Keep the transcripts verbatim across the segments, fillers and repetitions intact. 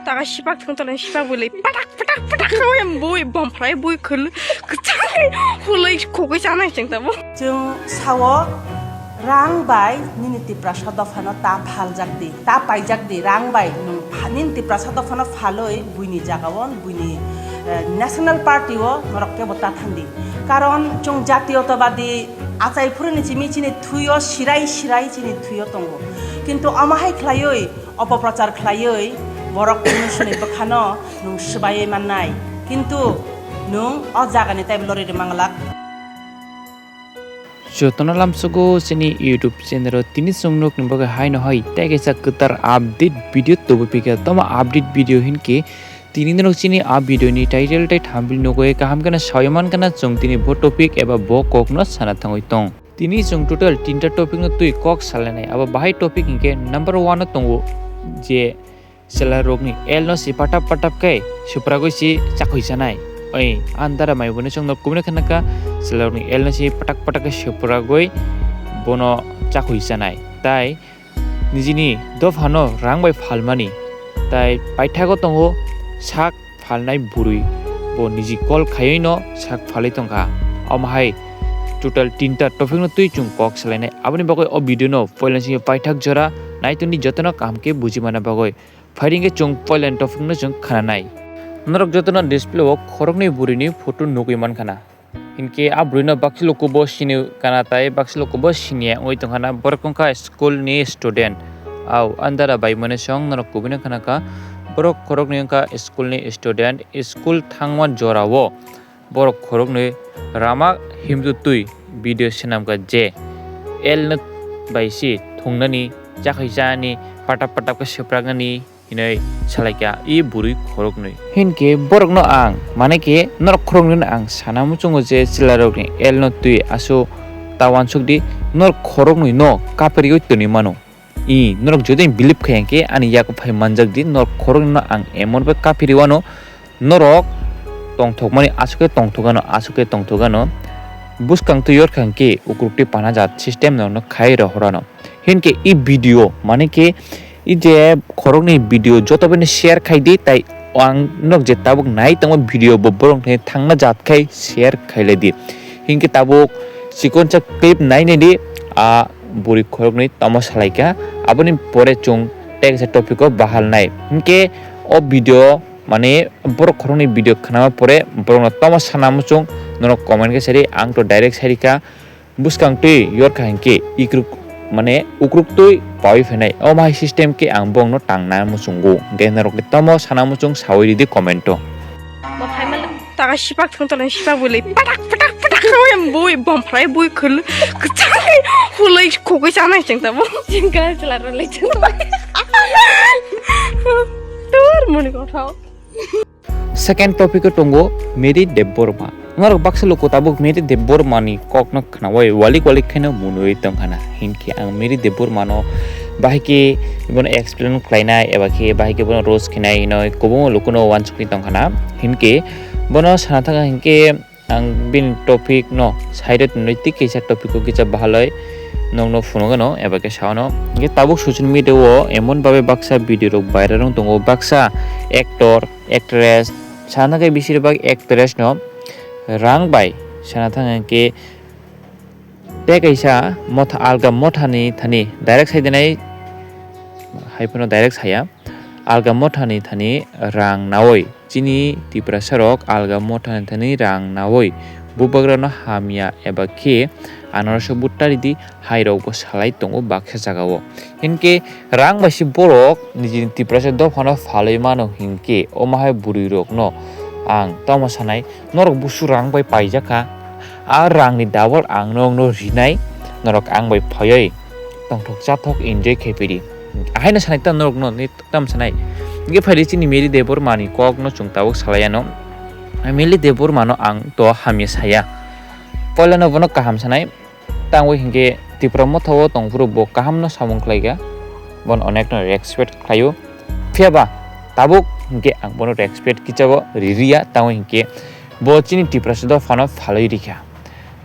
Taka sipak thung tole sipak bwlwi patak patak patak khawi bui bom phlai bui khul kwchang hulai khogwi chanai cheng tamo. Chwng sao rang bai nini Tiprasa dophano ta phaljak di, ta paijak di, rang bai nwng pha-, nini Tiprasa dophano phalwi buini jagao buini, eh, National Party o norok kebo ta thangdi. Karon chwng jatiyotabadi achai phuruni chimi chini thuyo sirai sirai chini thuyo tongo. Kintu omo hai khlaiwi opoprochar khlaiwi borok kunu swnwi bwkhano nwng swbaiwi mannai. Kintu nwng o jagani tei lorwi rwmang glak. Jotono lamsogo chini YouTube channel o tini chwng nukni bagwi haino hai tei kaisa kwtal update video tubu phika. Tamo update video hinkhe tini norok chini a video ni title tei thumbnail nugwi kaham kheno sawi mankha na chwng tini bo topic eba bo kok no sana thangwi tong. Tini chwng total tinta topic no twi kok salainai. Abo bahai topic hinkhe number one o tongo je chwla rokni L no si patap patap khe supragwi si chakhwi sanai. Oi, andara mai boni chwng no kubuni khana kha chwla rokni L no si patak patak khe supragwi bono chakhwi sanai. Tai nijini dophano rang bai phalmani. Tai paithago tongo sak phalnai bwrwi, bo niji call khaiwi no sak phalwi tongkha. Omo hai total tinta topic no twi chwng kok salainai. Aboni bagwi o video no poila simi paithak jora naitoni jotono kaham khe buji mana bagwi. Phaidi khe chwng poila ni topic no chwng khananai. Norok jotono display o khoroknwi bwrwini photo nugwi mankha na. Hinkhe a bwrwino baksa lukubo sini kana tai baksa lukubo siniya wngwi tongkha na. Borok wngkha school ni student. Au andara bai mani song norok kubuni khana kha. Borok khoroknwi wngkha school ni student. School thangma jorao borok khoroknwi rama himtwi twi video swnamkha je L no bai si thungnani, chakhwi chani, patap patap khe swpraknani hinwi salaikha i bwrwi khoroknwi. Hinkhe borokno ang, mane khe norok khoroknwino ang sana muchungo je chwlarokni L no twi aswk ta uansukdi, norok khoroknwino kapirwi tongwi mano. I norok jodi believe khaiya khe ani yago phai manjakdi, norok khoroknwino ang emon bai kapirwi uano, norok tongthokmani aswk khe tongthokgano, aswk khe tongthokgano. Bwskang twi yorkha hinkhe ukrukti panajat system norokno khai rohorano. Hinkhe i video, mane khe i je khoroknwi video joto bini share khaidi, tai ang norok je tabuk nai tongma video bo borok ni thangna jat khai share khailaidi. Hinkhe tabuk chikonsa clip nainaidi, a bwrwi khoroknwi tamo salaikha. Aboni pore chwng tei kaisa topic o bahalnai. Hinkhe o video, mane borok khoroknwi video khnama pore borokno tamo sana muchung norok comment khe sadi, ang to direct sadi kha. Bwskang twi yorkha hinkhe ikruk, mane ukruk twi pawi phainai. Omo hai system khe ang bongno tangna muchungo. Hinkhe norokni tamo sana muchung sawi ridi comment o. Bo phaimale taka sipak thung tole sipak bwlwi patak patak patak khawi bui bom phlai bui khul kwchang hulai khogwi chanai cheng tamo. Jingkha chwla rwlai cheng. Tur muni kothok. Second topic o tongo Mary Debbarma. Norok baksa luku tabuk Mary Debbarma ni kok no khnaui walik walik khe no munui tongkha na. Hinkhe ang Mary Debbarma no bahai khe bono explain khlainai eba khe bahai khe bono roast khainai hinoi kwbangma luku no uansukwi tongkha na. Hinkhe bono sana thangkha hinkhe ang bini topic no side o tonwi tei kisa topic o kisa bahalai nokno phunukgano eba khe saono. Hinkhe tabuk social media o emon babe baksa video rok viral wng tongo, baksa actor, actress, sana khe bisir bak actress no rang bai sana thang hinkhe tei kaisa motha, alga mothani thani direct sai dinai hai phano direct saya. Alga mothani thani rang naui, chini Tiprasa rok alga mothani thani rang naui bubagrano hamya eba khe anarosok buttaridi hai rokbo salai tongo baksa jagao. Hinkhe rang bai se borok nijini Tiprasa dophano phalwi mano hinkhe omo hai bwrwi rokno ang tamo sanai, norok busu rang bai paijak kha, a rangni double ang norokno rinai, norok ang bai phaiwi tongthok chathok enjoy khe phiri. Ahaino sanai ta norokno ni tam sanai. Hinkhe phaidi chini Mary Debbarma ni kok no chwng tabuk salai ano. Mary Debbarma no ang to hamya saya. Poila no bono kaham sanai. Tangwi hinkhe Tipra motha o tong phuru bo kaham no samung khlai kha. Bono onek no respect khlaio. Phiya ba tabuk hinkhe ang bono respect kichago ririya. Tangwi hinkhe bo chini Tiprasa dophano phalwi rikha.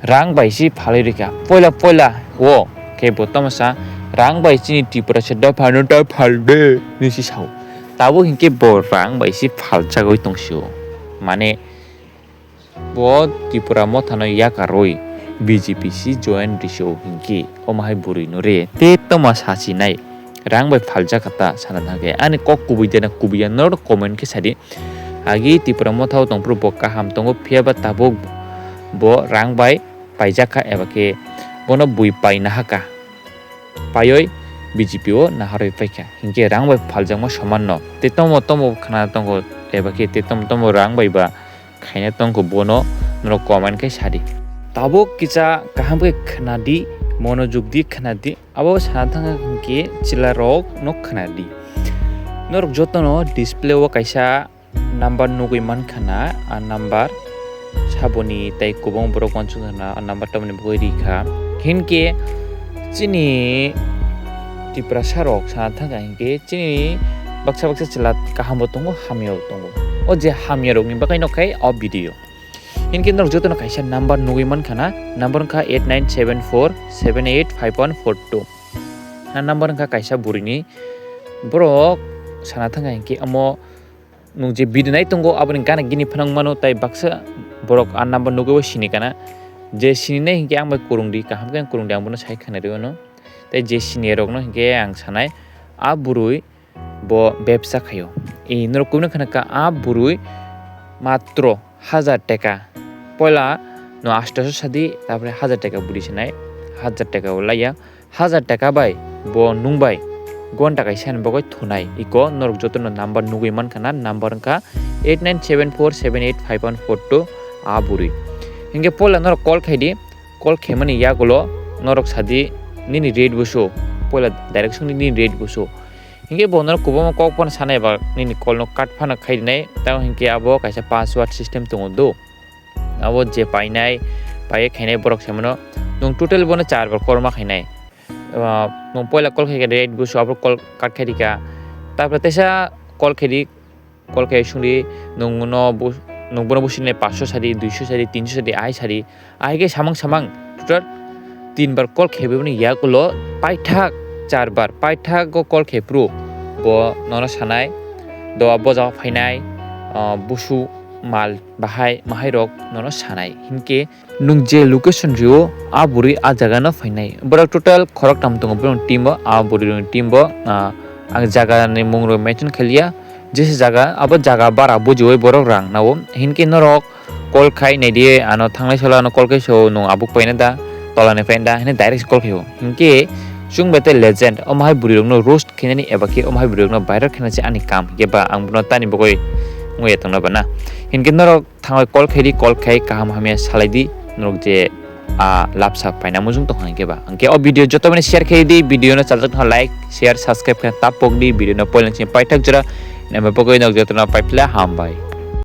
Rang bai si phalwi rikha. Poila poila o khe bo tamo sa rang bai chini Tiprasa dophano ta phalde hinwi si sao. Tabuk hinkhe bo rang bai se phaljagwi tongsio. Mane bo Tripura mothano yakarwi B J P se join risio hinkhe omo hai bwrwi no re. Tei tongma sachi nai. Rang bai phaljakha ta sana thangkhe. Ani kok kubui de na kubui ya norok comment khe sadi. Agi Tripura mothao tongphuru bo kaham tongo phiya ba tabuk bo rang bai paijakha eba khe bono bui paina haka. Paioi B J P o naharwi paikha. Hinkhe rang bai phaljakma soman no. Tei tomo tomo khna tongo eba khe tei tomo tomo rang bai ba khaina tongkho bono norok comment khe sadi. Tabuk kisa kaham khe khnadi, monojog di khnadi. Abo sana thangkha hinkhe chwla rok no khnadi. Norok jotono display o kaisa number nugwi mankha na, a number saboni tei kwbang borok uansuk na, a number tamoni bagwi rikha. Hinkhe chini Tiprasa rok sana thangkha hinkhe chini baksa baksa chwla kaham bo tongo, hamya bo tongo. O je hamya rokni bagwi no khe o video. Hinkhe norok jotono kaisa number nugwi mankha na, number wngkha eight nine seven four seven eight five one four two. A number wngkha kaisa bwrwini, borok sana thangkha hinkhe omo nwng je video nai tongo, aboni gana gini phwnang mano, tai baksa borok a number nugwi bo sini kana. Je sini nai hinkhe ang bai kwrwng di, kaham khe ang kwrwng di, ang bono sai khna rw ano. Tai je sini rok no hinkhe ang sanai, a bwrwi bo bebsa khaio. I norok kubuni khna kha a bwrwi matro hajar teka. Poila no astaso sadi, tapore hajar teka bwrwi sanai, hajar teka o laiya. Hajar taka bai bo nwng bai gonta kaisa ni bagwi thunai. Iko norok jotono number nugwi mankha na, number wngkha eight nine seven four seven eight five one four two, a bwrwi. Hinkhe poila norok call khai di, call khaimani yagulo norok sadi nini rate busu, poila direct songdi nini rate busu. Hinkhe bo norok kwbangma kok phano sanai ba nini call no cut phano khai dinai, tamo hinkhe abo kaisa password system tongo do. Abo je painai, paiye khainai borok se mano, nwng total bono char bar call ma khainai. Ah, nwng poila call khaikha rate busu, abo call cut khai rikha. Tapore teisa call khaidi, call khai sungdi, nwng no bu-, nwng bono businai paanch sho sadi, dui sho sadi, tin sho sadi, ahai sadi, ahai khe samang samang total tin bar call khaibai boni yagulo paithak char bar, paithak go call khai phuru bo nono sanai, doa boja phainai, ah, busu mal bahai, mahairok nono sanai. Hinkhe nwng je location rio, a bwrwi a jaga no phainai. Borok total khoroktham tongo, borok team bo, a bwrwi rokni team bo, ah, ang jaga ni mung rok mention khailiya. Jesa jaga, abo jaga bara bujiwi borok rang nao. Hinkhe norok call khai naidi, ano thanglai solo ano call khai so, nwng abuk paina da, tola ni paina da, hini direct call khai o. Hinkhe chwng bai tei legend, omo hai bwrwi rok no roast khainani eba khe omo hai bwrwi rok no viral khaina se ani kam, hinkhe ba ang bono tani bagwi wngya tongna ba na. Hinkhe norok thangwi call khaidi, call khai kaham hamya salai di, norok je, ah, lapsa paina mujung tong hinkhe ba. Hinkhe o video joto mani share khai di, video no chajak thang like, share, subscribe khe tapok di, video no poileng sini paithak jora, nang bagwi nok joto no paiphle hambai.